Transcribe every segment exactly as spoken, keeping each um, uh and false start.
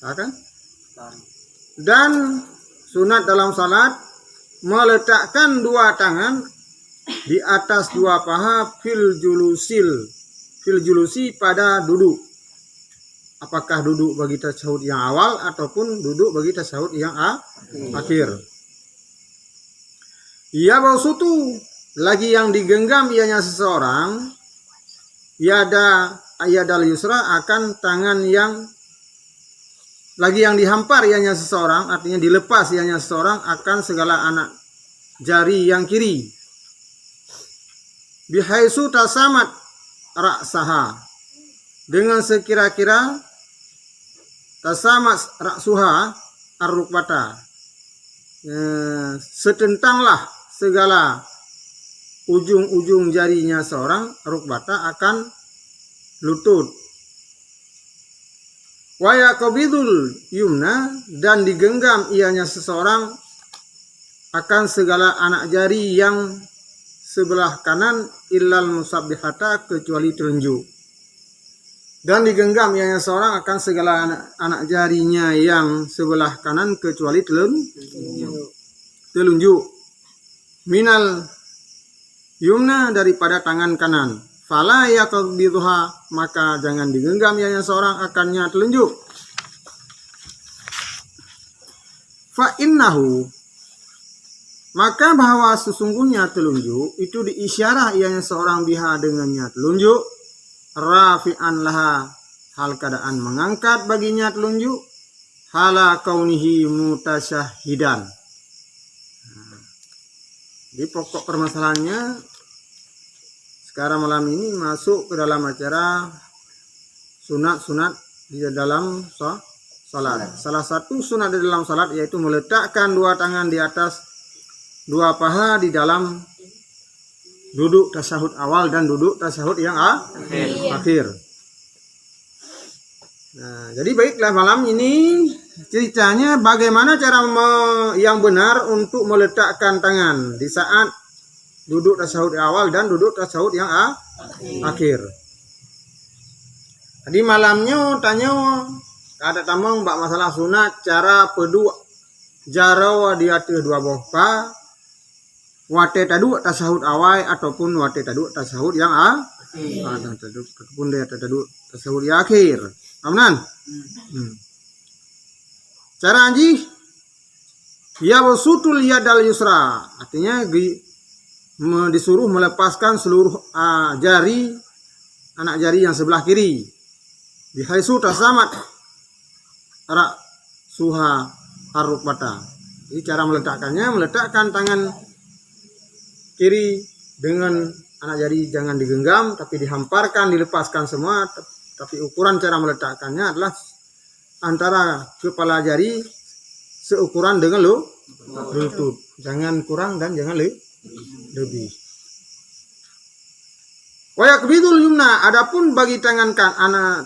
Ya kan? Dan sunat dalam salat meletakkan dua tangan di atas dua paha fil julusil, fil julusi pada duduk. Apakah duduk bagi tasyahud yang awal ataupun duduk bagi tasyahud yang a- akhir. Yabsutu, lagi yang digenggam ianya seseorang, yada, yadal yusra, akan tangan yang, lagi yang dihampar ianya seseorang, artinya dilepas ianya seseorang akan segala anak jari yang kiri. Bihaitsu tasamat ra'saha, dengan sekira-kira tasamat ra'suha ar-rukbata, eh, setentanglah segala ujung-ujung jarinya seorang rukbata akan lutut. Wa yaqbidul yumna, dan digenggam ianya seseorang akan segala anak jari yang sebelah kanan, illal musabbihata, kecuali telunjuk. Dan digenggam ianya seorang akan segala anak, anak jarinya yang sebelah kanan kecuali telun-, telunjuk. Minal yumna, daripada tangan kanan. Fala yaqbidhuha, maka jangan digenggam ianya seorang akannya telunjuk. Fa innahu, maka bahwa sesungguhnya telunjuk itu diisyarah ianya seorang biha dengannya telunjuk, rafi'an laha, hal keadaan mengangkat baginya telunjuk, hala kaunihi mutasyahidan. Jadi pokok permasalahannya sekarang malam ini masuk ke dalam acara sunat-sunat di dalam sa-, salat. Salah satu sunat di dalam salat yaitu meletakkan dua tangan di atas dua paha di dalam duduk tasyahud awal dan duduk tasyahud yang a-, akhir. Nah, jadi baiklah, malam ini ceritanya bagaimana cara me-, yang benar untuk meletakkan tangan di saat duduk tasyahud awal dan duduk tasyahud yang a-, akhir. Jadi malam nyoe tanyoe ka tatamong bak masalah sunat cara peuduek jaroe di ateueh dua boh pa, watée taduek tasyahud awai ataupun watée taduek tasyahud yang a-, ah, dan taduek, ataupun dia taduek tasyahud yang akhir. Paham nan? Hmm. Cara jih, yabsutul yadal yusra, artinya di-, me-, disuruh melepaskan seluruh, ah, jari, anak jari yang sebelah kiri. Bihaitsu tasamat ra'suha ar-rukbata. Jadi cara meletakkannya, meletakkan tangan kiri dengan anak jari jangan digenggam, tapi dihamparkan, dilepaskan semua. Tapi ukuran cara meletakkannya adalah antara kepala jari seukuran dengan lu-, lutut. Jangan kurang dan jangan le-, lebih. Wa yaqbidul yumna, adapun bagi tangan kan-, ana-,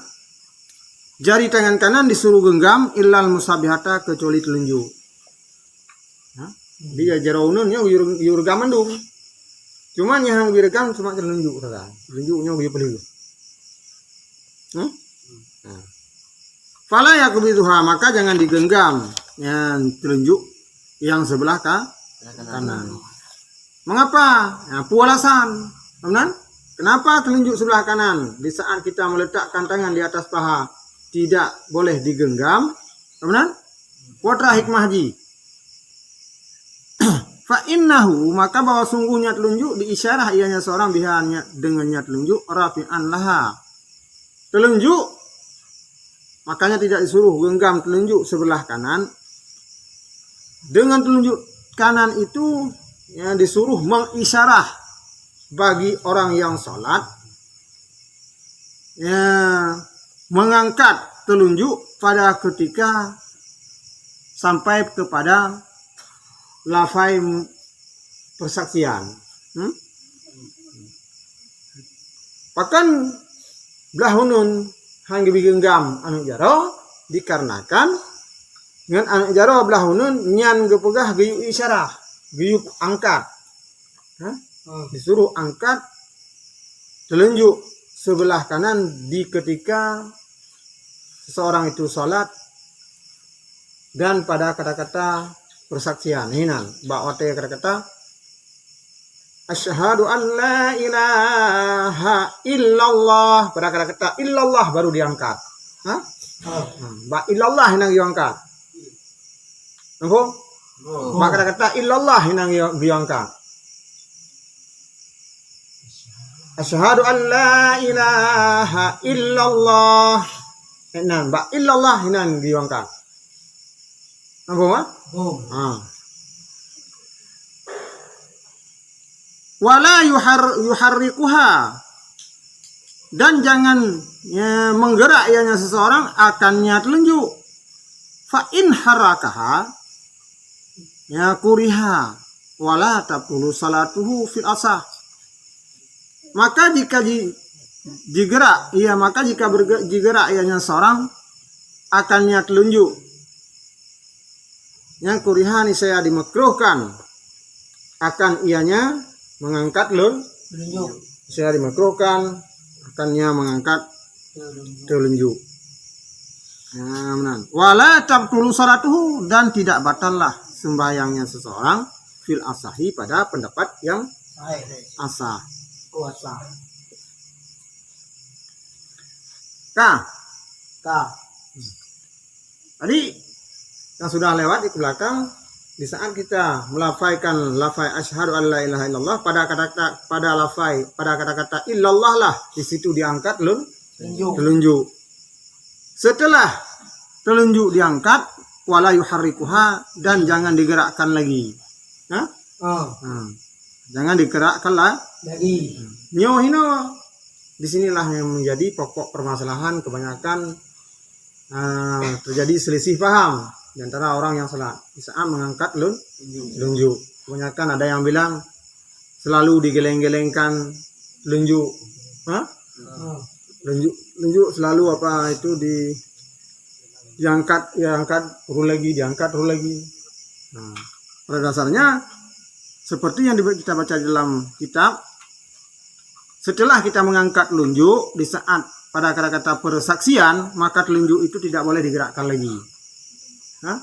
jari tangan kanan disuruh genggam, illal musabbihata, kecuali telunjuk. Ha? Dia jaroe uneun nyoe geuyue, geuyue reugam mandum. Cuma nyang hana geuyue reugam cuma telunjuk saja. Telunjuk nyoe geuyue peulheueh. Hmm? Nah. Fala yaqbidhuha, maka jangan digenggam yang telunjuk yang sebelah ka-, kanan. Mengapa? Ya, peue alasan. Paham nan? Kenapa telunjuk sebelah kanan di saat kita meletakkan tangan di atas paha tidak boleh digenggam? Paham nan? Peue hikmah jih. Fa innahu, maka bahwa sungguhnya telunjuk diisyarah ianya seorang biha, dengan nya telunjuk, rafi'an laha. Telunjuk, makanya tidak disuruh genggam telunjuk sebelah kanan. Dengan telunjuk kanan itu, ya, disuruh mengisyarah bagi orang yang salat, ya, mengangkat telunjuk pada ketika sampai kepada lafai persaksian. Hmm? Pakon blah uneun han geubri genggam aneuk jaroe, dikarenakan ngon aneuk jaroe blah uneun nyan geupeugah geuyue isyarah, geuyue angkat. Ha? Disuruh angkat telunjuk sebelah kanan di ketika seseorang itu salat Dan pada kata-kata persaksian. Hinan, bak watée kata-kata, "Asyhadu an la ilaha illallah." Pada kata-kata illallah baru diangkat. Ha? Ha. Bak illallah hinan diangkat. Nampak? Oh. Bak kata-kata illallah hinan diangkat. "Asyhadu an la ilaha illallah." Hinan, bak illallah hinan diangkat. Nampak, ha? Oh. Ha. "Wala yuhar-, yuharrikuha." Dan jangan, ya, menggerak ianya seseorang akan niat lunjuk. "Fa in harakaha, ya, kuriha, wala tabtulu salatuhu fil asah." Maka jika ji-, jigerak, ya, maka jika berge-, jigerak ianya seorang akan niat lunjuk, nyang kuriha niscaya dimakruhkan akan ianya mengangkat lun-, lunjuk. Niscaya dimakruhkan akan ia mengangkat lunjuk. Nah, meunan. "Wala tabtulu salatuhu," dan tidak batallah sembahyangnya seseorang fil asahi pada pendapat yang asah. Oh, asah. Ka. Ka. Tadi yang sudah lewat di belakang, di saat kita melafaikan lafai asyhadu an la ilaha illallah, pada kata-kata, pada lafai, pada kata-kata illallah lah di situ diangkat lun-, telunjuk. Setelah telunjuk diangkat, wala yuharrikuha, dan jangan digerakkan lagi. Ha? Oh. Ha. Jangan digerakkan la-, lagi. Nyoe hino. Di sinilah yang menjadi pokok permasalahan kebanyakan, ah, terjadi selisih paham di antara orang yang salat di saat mengangkat lun-, lunjuk. Kebanyakan ada yang bilang selalu digeleng-gelengkan lunjuk. Ha? Lunjuk, lunjuk selalu apa itu di, diangkat, diangkat, turun lagi, diangkat, turun lagi. Nah, pada dasarnya seperti yang di-, kita baca dalam kitab, setelah kita mengangkat telunjuk di saat pada kata-kata persaksian, maka telunjuk itu tidak boleh digerakkan lagi. Ha?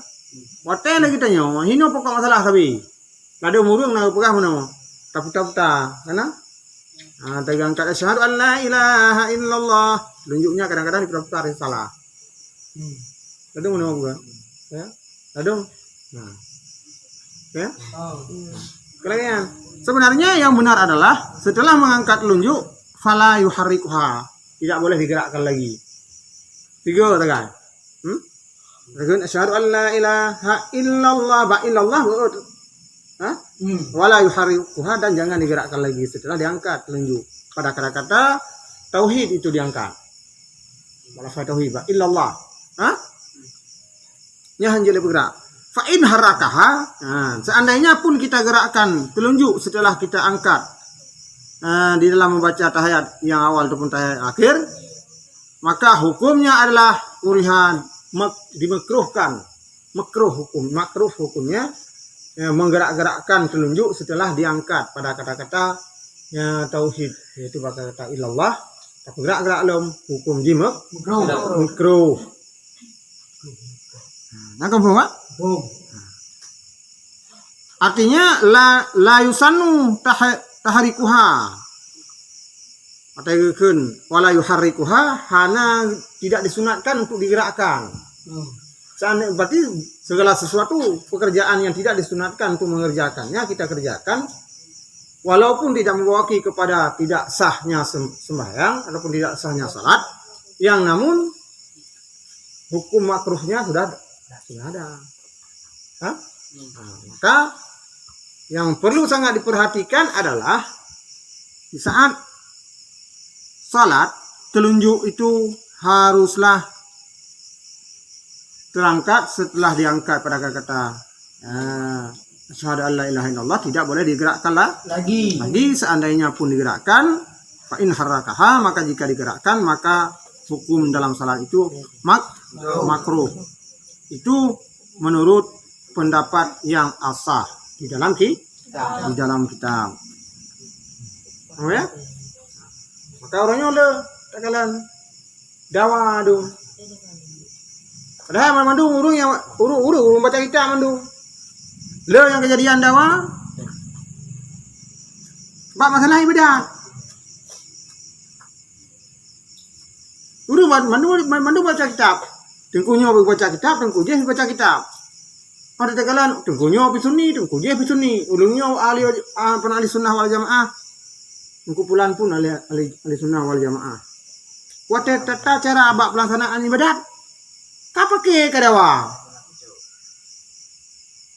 Watée lagi tanyoe, hino pokok masalah sabe. Ladôm ureuëng na geupeugah meunoe, taputa-puta, kana? Ha, teuangkat asyhadu an la ilaha illallah. Telunjuknya kadang-kadang diputa-puta, salah. Hmm. Ladôm meunoe bukan? Ya. Ladôm. Nah. Ya. Oh. Kemudian, sebenarnya yang benar adalah setelah mengangkat telunjuk, fala yuharrikuha. Tidak boleh digerakkan lagi. Tiga tekan. Hmm? Lagun asyhadu an la ilaha illallah, ba illallah beuet. Ha? Hmm. Wala yuharrikuha, dan jangan digerakkan lagi setelah diangkat telunjuk. Pada kata-kata tauhid itu diangkat. Lafaz tauhid, ba illallah. Ha? Nyan hana lé bergerak. Fa in harakaha, ha, seandainya pun kita gerakkan telunjuk setelah kita angkat, ha, di dalam membaca tahiyat yang awal ataupun tahiyat akhir, maka hukumnya adalah kurihan, mak-, dimakruhkan. Makruh hukum, makruh hukumnya, ya, menggerak-gerakkan telunjuk setelah diangkat pada kata-kata, ya, tauhid, yaitu kata-kata illallah, tapi gerak-gerak lom hukum jih mak-, makruh. Makruh. Nah, kamu faham, Pak? Faham. Artinya la, la yusannu tah-, tahrikuha. Atau geukheun wala yuharrikuha, hana, tidak disunatkan untuk digerakkan. Hmm. Seandai-, berarti segala sesuatu pekerjaan yang tidak disunatkan untuk mengerjakannya kita kerjakan, walaupun tidak membawa kepada tidak sahnya sem-, sembahyang ataupun tidak sahnya salat, yang namun hukum makruhnya sudah, sudah ada. Ha? Nah, maka yang perlu sangat diperhatikan adalah di saat salat, telunjuk itu haruslah terangkat setelah diangkat pada kata-kata, ah, asyhadu an la ilaha illallah, tidak boleh digerakkan la-, lagi. Lagi. Seandainya pun digerakkan, fa in harakaha, maka jika digerakkan, maka hukum dalam salat itu mak-, makruh. Itu menurut pendapat yang asah di dalam ki-, di dalam kitab. Paham, ya? Maka orang nyoe le takalan dawa tu. Padahai mandum ureuëng nyang ureuëng-ureuëng ureuëng baca kitab mandum. Le nyang keujadian dawa bak masalah ibadat. Ureuëng man- mandum mandum baca kitab. Teungku nyoe baca kitab, teungku jih baca kitab. Ada tegalan teungku nyoe pi sunni, teungku jih pi sunni. Ulun nyoe ahli ah, pun ahli sunnah wal jamaah. Teungku pulan pun ahli, ahli, ahli sunnah wal jamaah. Watée tata cara bak pelaksanaan ibadat, ka pakai ka dawa.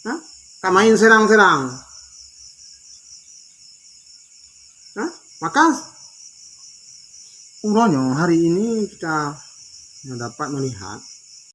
Ha? Ka main serang-serang. Ha? Maka uroe nyoe hari ini kita dapat melihat